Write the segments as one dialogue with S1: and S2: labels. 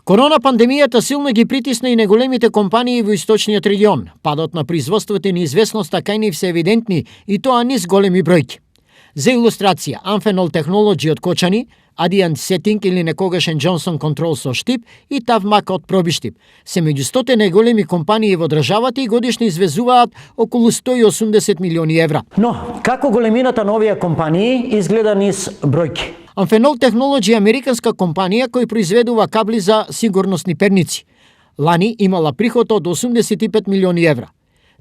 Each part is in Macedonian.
S1: Корона пандемијата силно ги притисна и неголемите компании во источниот регион. Падот на производството и неизвестноста кај нив се евидентни и тоа низ големи бројки. За илустрација, Amphenol Technology од Кочани, Adient Setting или некогашен Johnson Controls со Штип и Tavmak од Пробиштип се меѓу 100 најголеми компании во државата и годишно извезуваат околу 180 милиони евра.
S2: Но, како големината на овие компании изгледа низ бројки?
S1: Amphenol Technology е американска компанија која произведува кабли за сигурносни перници. Лани имала приход од 85 милиони евра.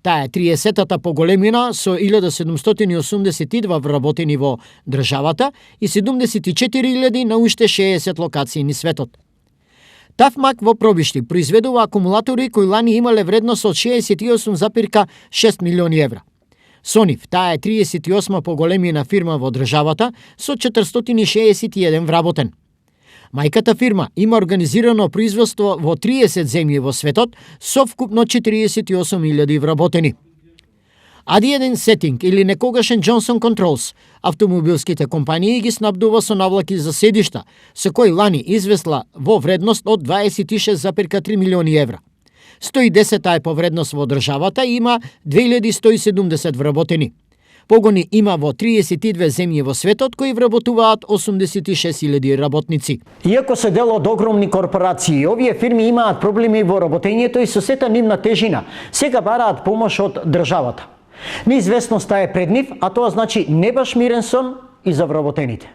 S1: Таа е 30-та по големина со 1782 вработени во државата и 74.000 на уште 60 локации низ светот. Tavmak во Пробишти произведува акумулатори кои лани имале вредност од 68,6 милиони евра. Сонив, таа е 38 по големина фирма во државата со 461 вработен. Мајката фирма има организирано производство во 30 земји во светот со вкупно 48.000 вработени. Adient Setting или некогашен Johnson Controls, автомобилските компании ги снабдува со навлаки за седишта, со кои лани извесла во вредност од 26,3 милиони евра. 110 е по вредност во државата и има 2170 вработени. Погони има во 32 земји во светот кои вработуваат 86.000 работници.
S2: Иако се дел од огромни корпорации, овие фирми имаат проблеми во работењето и со сета нивна тежина сега бараат помош од државата. Неизвестноста е пред нив, а тоа значи не баш мирен сон и за вработените.